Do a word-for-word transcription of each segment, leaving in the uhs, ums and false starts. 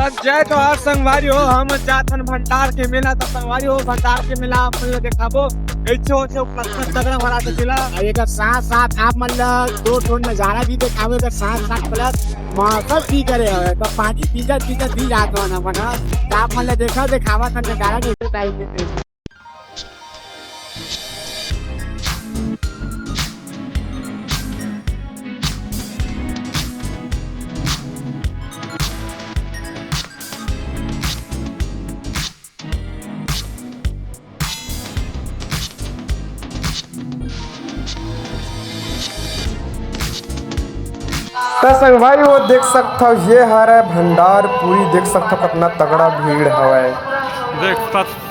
जय जोहार संगवारी हो, हम जात हन भंडार के मेला। त संगवारी हो, भंडार के मेला आप मन ल देखाबो, कइसे होथे, ओ कतका तगड़ा भराथे तेला। अउ एकर साथ साथ आप मन ल दो ठो नजारा भी देखाबो, एकर साथ साथ प्लस मौसम भी करे हवे, त पानी पीजत पीजत भी जात हन अपन ह। त आप मन ल देखा देखावत हन नजारा के। त संगवारी हो देख सकथव, ये हरय भंडार पूरी, देख सकथव कतना तगड़ा भीड़ हवय। देख सक-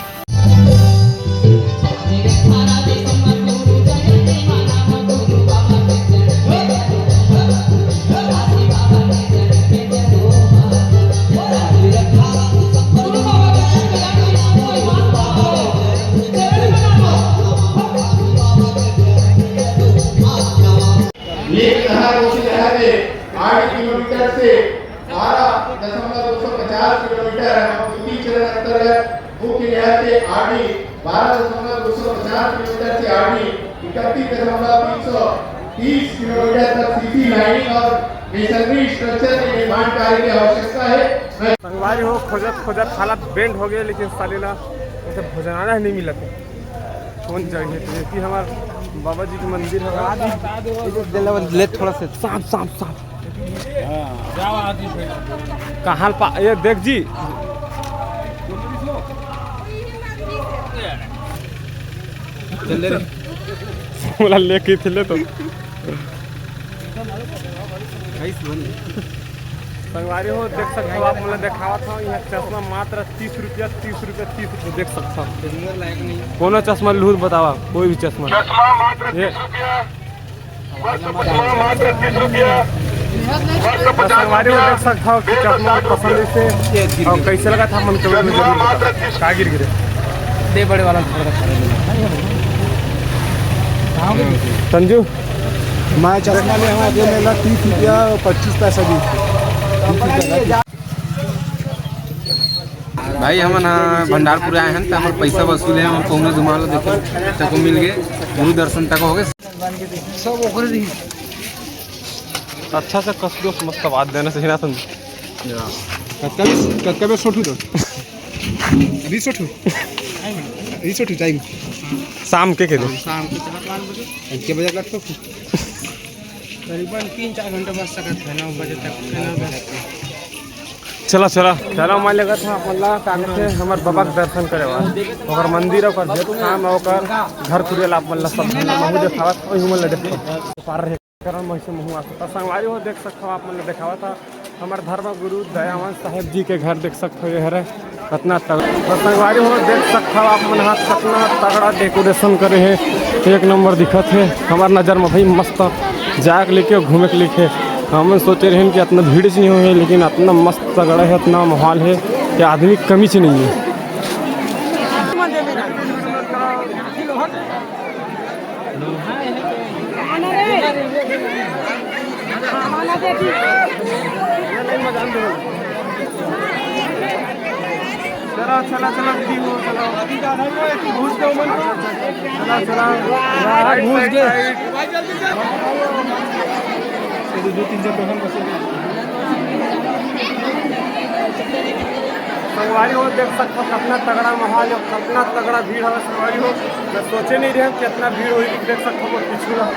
एक नहर मुख्य नहर है, आठ किलोमीटर से बारह दशमलव दो सौ पचास किलोमीटर है। हम द्वितीय चरण अंतर्गत मुख्य नहर से आड़ी बारह दशमलव दो सौ पचास किलोमीटर से आड़ी इकतीस दशमलव तीन सौ तीस किलोमीटर तक सीसी लाइनिंग और मेसनरी स्ट्रक्चर के निर्माण कार्य की आवश्यकता है। संगवारी हो, खोजत खोजत हालत बेंड हो गए, लेकिन साले ला ऐसे भोजनालय नहीं मिलत है। कौन जगह है? तो ये कि हमार बाबा जी के मंदिर है। ले थोड़ा सा सांप, सांप, सांप। कहाँ पा-, ये देख जी। चल ले रे। बोला लेके चले तो। संगवारी हो, देख सकथव, आप मन ल देखावत हव, यहाँ चश्मा मात्र तीस रुपया, तीस रुपया, तीस रुपया, देख सकथव। कोनो चश्मा लूहू त बतावा, कोई भी चश्मा। चश्मा मात्र ये तीस रुपया। बस संगवारी हो, देख सकथव कि चश्मा पसंद से और कैसे लगा था मन के, जरूर बताओ। का गिर गिरे? दे बड़े वाला थोड़ा सा। संजू, मैं चश्मा ले हूँ, ये मेरा तीस रुपया और पच्चीस पैसा भी। भाई, हमन ह भंडारपुर आए हन, त हमर पैसा वसूल हे, हमर पहुना धुमाल देखे, तको मिल गे, गुरु दर्शन तक हो गे। सब ओकरे रही। अच्छा से कस दो, मस्त आवाज देना चाहिए ना तुम। कतका बजे, कतका बजे सोठू तो? अभी सोठू? अभी सोठू टाइम? शाम के के दे? शाम के चार पाँच बजे। इतने बजे लग तो? करीबन तीन चार घंटा बज सकत है, नौ बजे तक, नौ बजे तक। चला, चला, चला, मैं लेगत हूँ अपन ला, का कहते हैं, हमर बाबा के दर्शन करे बर। ओकर मंदिर, ओकर जेठ खाम, ओकर घर कुरिया ला अपन ला सब झन ला महू देखावत, ओही मन ला देखो। पार रहे, करम वैसे महू आता। त संगवारी हो, देख सकथव, आप मन ला देखावत हूँ, हमर धर्म गुरु दयावंत साहेब जी के घर देख सकथव, ये हरे। कतना तगड़ा। तो संगवारी हो, देख सकथव आप मन ह, कतना तगड़ा डेकोरेशन करे हे, एक नंबर दिखत हे। हमर नजर म भाई मस्त जाए के लेके, घूमे के लेके। हमन सोचे रहेन कि अतना भीड़ च नहीं होही, लेकिन अतना मस्त तगड़ा हे, अतना माहौल हे कि आदमी कमी च नहीं हे। चला, चला, चला, दीदी हो, चला। घुस दो मन। चला, चला। यार, घुस गए। दो तीन जन तो हम बस। संगवारी हो, देख सकथव, कतना तगड़ा माहौल हे, कतना तगड़ा भीड़ हवे संगवारी हो। मैं सोचे नहीं रहे कि इतना भीड़ होही, देख सकथव, मोर पीछू ला।